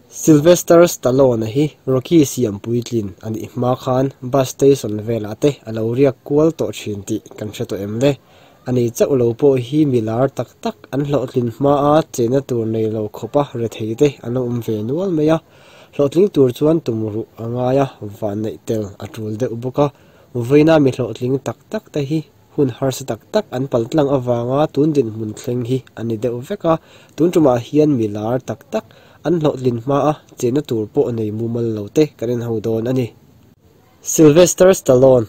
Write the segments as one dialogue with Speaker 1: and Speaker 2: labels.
Speaker 1: Sylvester Stallone-a hi Rocky siam puitlin a nih hma khan bus station velah te a lo riak kual tawh thin tih kan hre tawh em le? Ani chauh lo pawh hi mi lar tak tak an hlawhtlin hmaa chenna tur nei lo khawpa rethei te an lo awm ve nual mai a. Hlawhtling tur chuan tum ruh a ngai a, vanneih tel a tul deuh bawk a. Vawiina mi hlawhtling tak tak te hi hun harsa tak tak an pal tlang avanga tun dinhmun thleng hi a ni deuh vek a. Tun tumah hian mi lar tak tak an hlawhtlin hmaa chenna tur pawh nei mumal lo te kan en ho dawn a ni. Sylvester Stallone.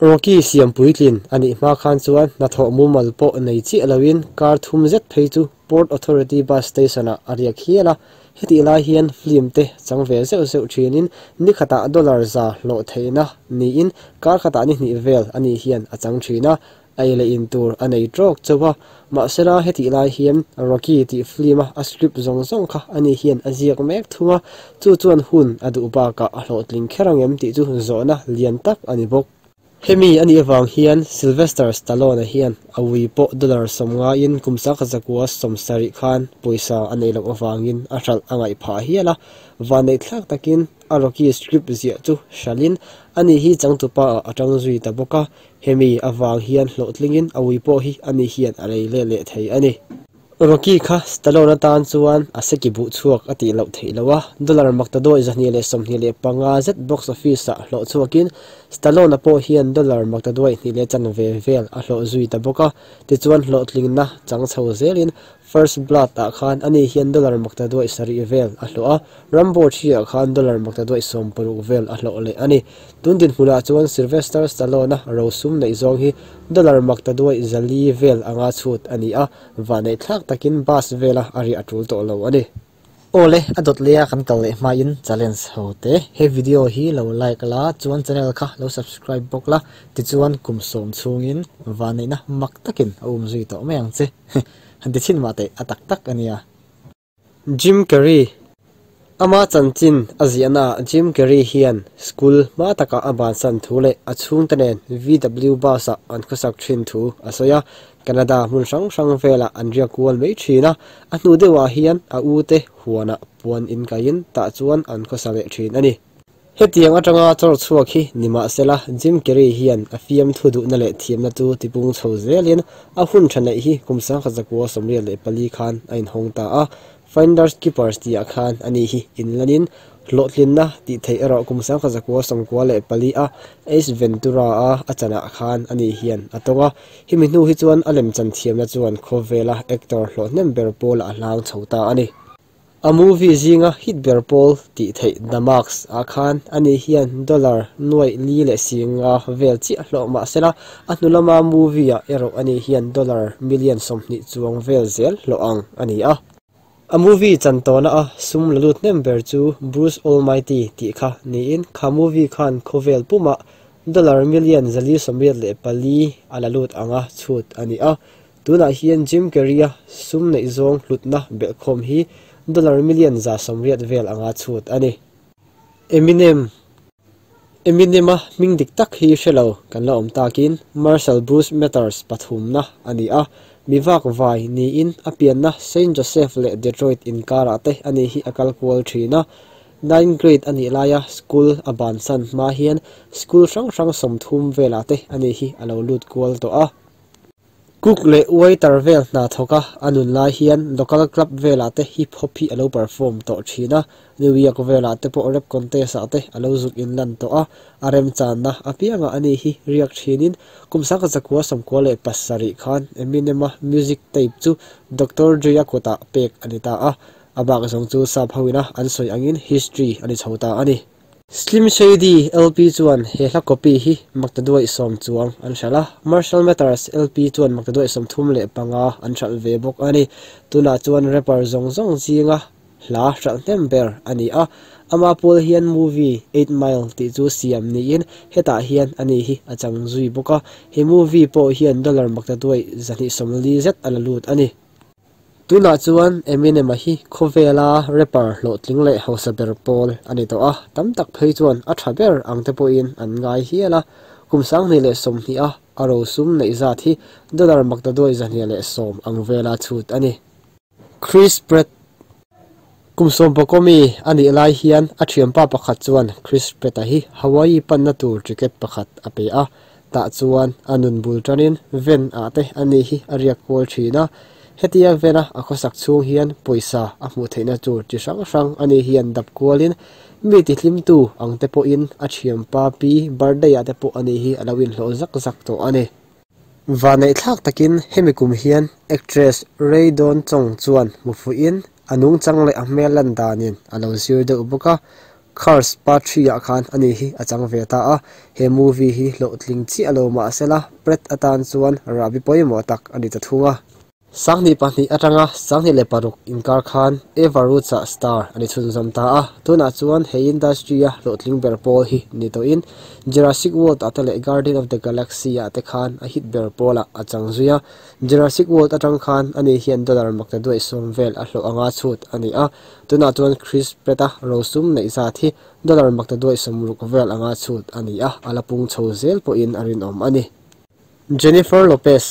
Speaker 1: Rocky siam puitlin a nih hma khan chuan hnathawh mumal pawh nei chiah loin kar thum zet phei chu Port Authority Bus Station-ah a riak hial a. Hetih lai hian film te chang ve zeuh zeuh thinin ni khatah dollar za hlawh theihna niin kar khatah ni hnih vel a nih hian a chang thin a, ei leh in tur a nei tawk chauh a. Mahsela hetih lai hian Rocky tih film-a a script zawng zawng kha a nih hian a ziak mek thung a, chu chuan hun a duh bakah a hlawhtling kher ang em tih chu zawhna lian tak a ni bawk. Hemi a nih avang hian Sylvester Stallone-a hian a ui pawh dollar sawmngaiin kum sangkhat zakua 70 khan pawisa a neih loh avangin a hralh a ngaih phah hial a, vanneih thlak takin a Rocky script ziah chu hralhin ani hi changtupa ah a tang zui ta bawk a, hemi avang hian hlawhtlingin a ui pawh hi ani hian a lei let leh thei a ni. Rocky kha Stallone atan chuan a seki buh chhuak a tih loh theih loh a, dollar maktaduai 225 zet box office-ah hlawh chhuakin Stallone-a pawh hian dollar maktaduai hnih leh chanve vel a hlawh zui ta bawk a. Tichuan hlawhtlingna chang chho zelin First Blood-ah khan ani hian dollar maktaduai 7 vel a hlawh a, Rambo 3-ah khan dollar maktaduai 60 vel a hlawh leh a ni. Tun dinhmunah chuan Sylvester Stallone-a rosum neih zawng hi dollar maktaduai 400 vel anga chhut a ni a, Vanneih thlak takin bus vela a riah a tul tawh lo a ni.
Speaker 2: Awle, a dawt leia kan kal leh hmain challenge ho te. He video hi lo like la, chuan channel kha lo subscribe bawk la, tichuan kum sawm chhungin vanneihna mak takin a um zui tawh mai ang che. Han ti chhin mah teh, a tak tak a nia.
Speaker 1: Jim Carrey, Ama chanchin a ziahnaah Jim Carrey hian school hma takah a bansan thu leh a chhungte nen VW bus-ah an khawsak thin thu a sawi a. Canada hmun hrang hrang velah an riak kual mai thin a, a hnu deuhah hian a ute huanah puan inkaihin tah chuan an khawsa leh thin a ni. Hetiang atanga chawr chhuak hi nimahsela Jim Carrey hian a fiamthu duhna leh thiamna chu tipung chho zelin a hun tha neih hi kum 1984 khan a inhawng ta a. Finders Keepers tihah khan ani hi inlanin hlawhtlinna tih theih erawh kum 1994 a Ace Ventura a a chanah khan ani hian a tawng a. Hemi hnu hi chuan a lemchan thiamna chuan khawvela actor hlawhhnem ber pawlah a hlang chho ta a ni. A movie zinga hit ber pawl tih theih The Mask ah khan ani hian dollar nuaih li leh singa vel chiah hlawh mahsela a hnu lama movie ah erawh ani hian dollar million 20 chuang vel zel hlawh ang a ni a. A movie chan tawhna a sum la lut hnem ber chu Bruce Almighty tih kha niin kha movie khan khawvel pumah dollar million 484 a la lut anga chhut a ni a. Tunah hian Jim Carrey-a sum neih zawng hlutna belhkhawm hi dollar million 180 vel anga chhut a ni. Eminem Eminem-a hming dik tak hi hre lo kan la awm takin Marshall Bruce Mathers pathumna a ni a, mi vak vai niin a pianna Saint Joseph leh Detroit inkarah te a ni hi a kal kual thin a. Ninth grade a nih laia school a bansan hma hian school hrang hrang 30 velah te a ni hi a lo lut kual tawh a. Cook leh waiter vel hna thawk a, a nun lai hian local club velah te hip hop hi a lo perform tawh thin a, New York velah te pawh rap contest ah te a lo zuk inlan tawh a, a remchanna apiangah ani hi riak thinin kum 1997 khan Eminem-a music tape chu Doctor Dre-a kutah pek a ni ta a, a bak zawng chu sap hoina an sawi angin history a ni chho ta a ni. Slim Shady LP chuan he hla copy hi maktaduai 10 chuang an hralh a, Marshall Mathers LP chuan maktaduai 35 an hralh ve bawk a ni. Tunah chuan rapper zawng zawng zinga hla hralh hnem ber a ni a, ama pawl hian movie 8 Mile tih chu siam niin hetah hian ani hi a chang zui bawk a, he movie pawh hian dollar maktaduai 240 zet a la lut a ni. Tunah chuan Eminem-a hi khawvela rapper hlawhtling leh hausa ber pawl a ni tawh a, tam tak phei chuan a tha ber ang te pawhin an ngai hial a. Kum 2020 a a rosum neih zat hi dollar maktaduai 210 ang vela chhut a ni. Chris Pratt. Kum 11 mi anih lai hian a thianpa pakhat chuan Chris Pratt-a hi Hawaii panna tur ticket pakhat a pe a, tah chuan a nun bul tanin van ah te ani hi a riak kual thin a. Hetia van a a khawsak chhung hian pawisa a hmuh theihna tur chi hrang hrang ani hian dap kualin mi tihlimtu ang te pawhin a thianpa pi birthday ah te pawh ani hi a lo inhlawh zak zak tawh a ni. Vanneih thlak takin hemi kum hian actress Rae Dawn Chong chuan hmu fuhin a nungchang leh a hmel lan danin a lo zir deuh bawk a, Cars Part 3 ah khan ani hi a chang ve ta a, he movie hi hlawhtling chiah lo mahsela Pratt atan chuan rahbi pawimawh tak a ni ta thung a. 2002 atanga 2006 inkar khan Eva Roots-a star a ni chhunzawm ta a, tunah chuan he industry a hlawhtling ber pawl hi ni tawhin Jurassic World ah te leh Guardian of the Galaxy ah te khan a hit ber pawlah a chang zui a. Jurassic World atang khan ani hian dollar maktaduaih 10 vel a hlawh anga chhut a ni a, tunah chuan Chris Pratt-a rosum neih zat hi dollar maktaduaih 60 vel anga chhut a ni a, a la pung chho zel pawhin a rinawm a ni. Jennifer Lopez.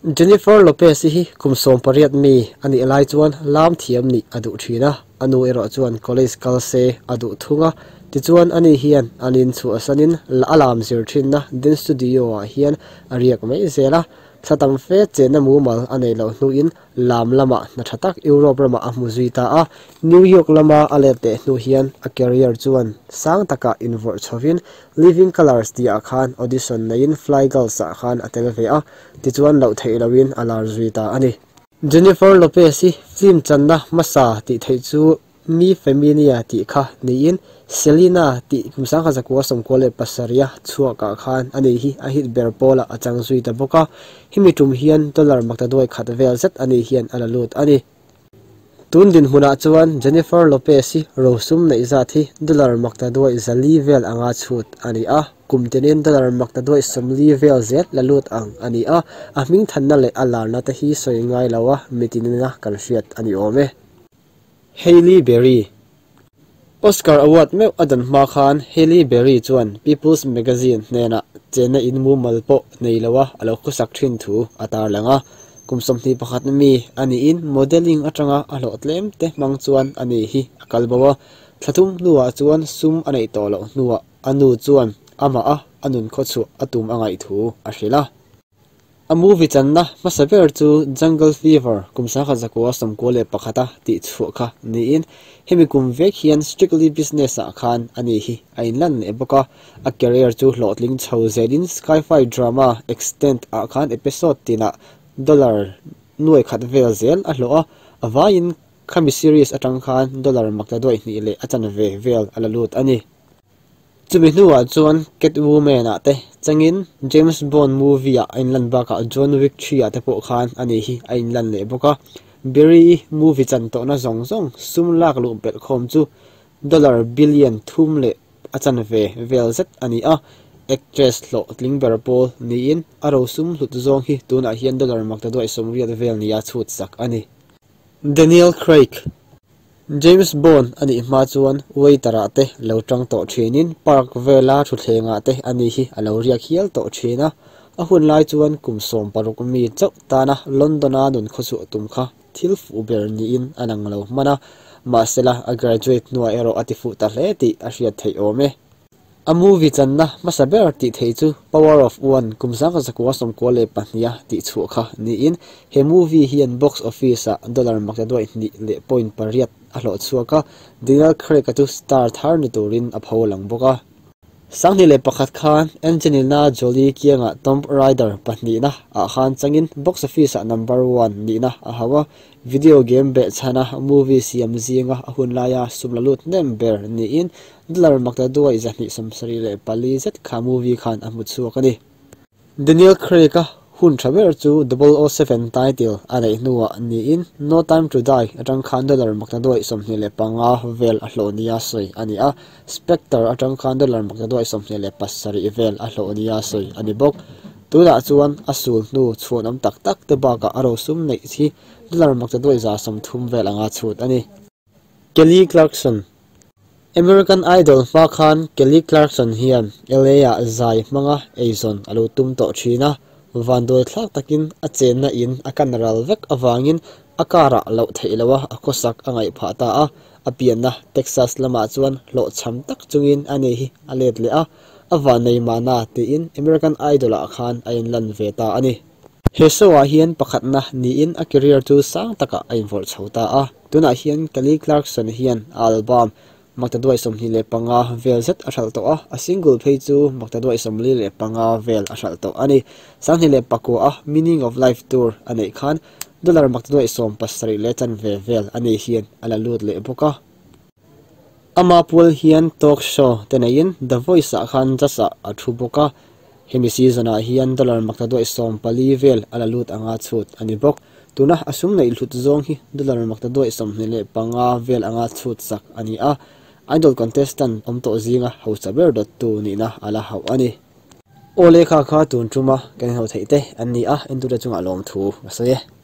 Speaker 1: Jennifer Lopez hi kum 18 mi anih lai chuan lam thiam nih a duh thin a, a nu erawh chuan college kal se a duh thung a, tichuan ani hian an in chhuahsanin a lam zir thinna dance studio ah hian a riak mai zel a, thla tam fe chenna mumal a nei loh hnuin lam lamah hna tha tak Europe ramah a hmu zui ta a. New York lama a let leh hnu hian a career chuan sang taka invawrh chhovin Living Colours tih ah khan audition neiin Fly Girls ah khan a tel ve a, tichuan loh theih loin a lar zui ta a ni. Jennifer Lopez hi film channa hmasa tih theih chu Mi Familia tih kha niin Selena tih kum 1997 a chhuakah khan ani hi a hit ber pawlah a chang zui ta bawk a, hemi tum hian dollar maktaduaih khat vel zet ani hian a la lut a ni. Tun dinhmunah chuan Jennifer Lopez hi rosum neih zat hi dollar maktaduaih 400 vel anga chhut a ni a, kum tinin dollar maktaduaih 40 vel zel la lut ang a ni a, a hming thanna leh a larna te hi sawi ngai lo a mitinina kan hriat a ni awm e. Halle Berry. Oscar Award meuh a dan hma khan Halle Berry chuan People's Magazine hnenah chenna in mumal pawh nei lo a a lo khawsak thin thu a tarlang a, kum 21 mi aniin modeling atanga a hlawh tlem te hmang chuan ani hi a kal bo a, thla thum hnuah chuan sum a neih tawh loh hnuah a nu chuan amah a a nun khawchhuah a tum a ngaih thu a hrilh a. A movie channa hmasa ber chu Jungle Fever kum 1991 a tih chhuah kha niin hemi kum vek hian Strictly Business ah khan ani hi a inlan leh bawk a, a career chu hlawhtling chho zelin sci-fi drama Extend ah khan episode tinah dollar 100,000 vel zel a hlawh a, a vaiin khami series atang khan dollar maktaduaih hnih leh a chanve vel a la lut a ni. Chumi hnuah chuan Catwoman ah te changin James Bond movie ah a inlan bakah John Wick 3 ah te pawh khan ani hi a inlan leh bawk a. Berry movie chan tawhna zawng zawng sum lak luh belh khawm chu dollar billion thum leh a chanve vel zet a ni a, actress hlawhtling ber pawl niin a rosum hlut zawng hi tunah hian dollar maktaduaih 80 vel nia chhut sak a ni. Daniel Craig. James Bond anih hma chuan waiter ah te lo tang tawh thinin park vela thutthlengah te ani hi a lo riak hial tawh thin a, a hun lai chuan kum 16 mi chauh tana London a nun khawchhuah tum kha thil fuh ber niin a lang lo hman a, mahsela a graduate hnuah erawh a ti fuh ta hle tih a hriat theih awm e. A movie channa hmasa ber tih theih chu Power of One kum 1992 a tih chhuah kha niin he movie hian box office ah dollar maktaduaih hnih leh point pariat a hlawh chhuak a, Daniel Craig a chu star thar ni turin a pho lang bawk a. 2001 khan Angelina Jolie kiangah Tomb Raider pahnihna ah khan changin box office ah number 1 nihna a hau a, video game behchhana movie siam zinga a hun laia sum la lut hnem ber niin dollar maktaduaih 274 zet kha movie khan a hmu chhuak a ni. Daniel Craig a hun tha ber chu double o seven title a neih hnuah niin No Time to Die atang khan dollar maktaduaih 25 vel a hlawh nia sawi a ni a, Spectre atang khan dollar maktaduaih 27 vel a hlawh nia sawi a ni bawk. Tunah chuan a sul hnu chhuanawm tak tak te bakah a rosum neih hi dollar maktaduaih 130 vel anga chhut a ni. Kelly Clarkson. American Idol hma khan Kelly Clarkson hian LA ah zai hmanga eizawn a lo tum tawh thin a, vanduai thlak takin a chenna in a kan ral vek awangin A car-ah loh theih loha a khawsak a ngaih phah ta a, a pianna Texas lamah chuan hlawhchham tak chungin a nei hi a let leh a, a vannei mahna tiin American Idol-ah khan a inlan ve ta a ni. He show-ah hian pakhatna niin a career chu sang takah a invawrh chho ta a, tunah hian Kelly Clarkson hian a album Maktaduai 25 vel zet a hralh tawh a, a single phei chu Maktaduai 45 vel a hralh tawh a ni. 2009 a Meaning of Life Tour a neih khan dollar maktaduai 70 leh chanve vel a nei hian a la lut leh bawk a. Ama pual hian talk show te neiin The Voice ah khan judge ah a thu bawk a, hemi season ah hian dollar maktaduai 14 vel a la lut anga chhut a ni bawk. Tuna a sum neih hlut zawng hi dollar maktaduai 25 vel anga chhut sak a ni a, Idol contestant awm tawh zinga hausa ber dawttu nihna a la hauh a ni. Aw lehkha kha tun tuma kan inho theih te an ni a, entute chungah lawmthu ka sawi e.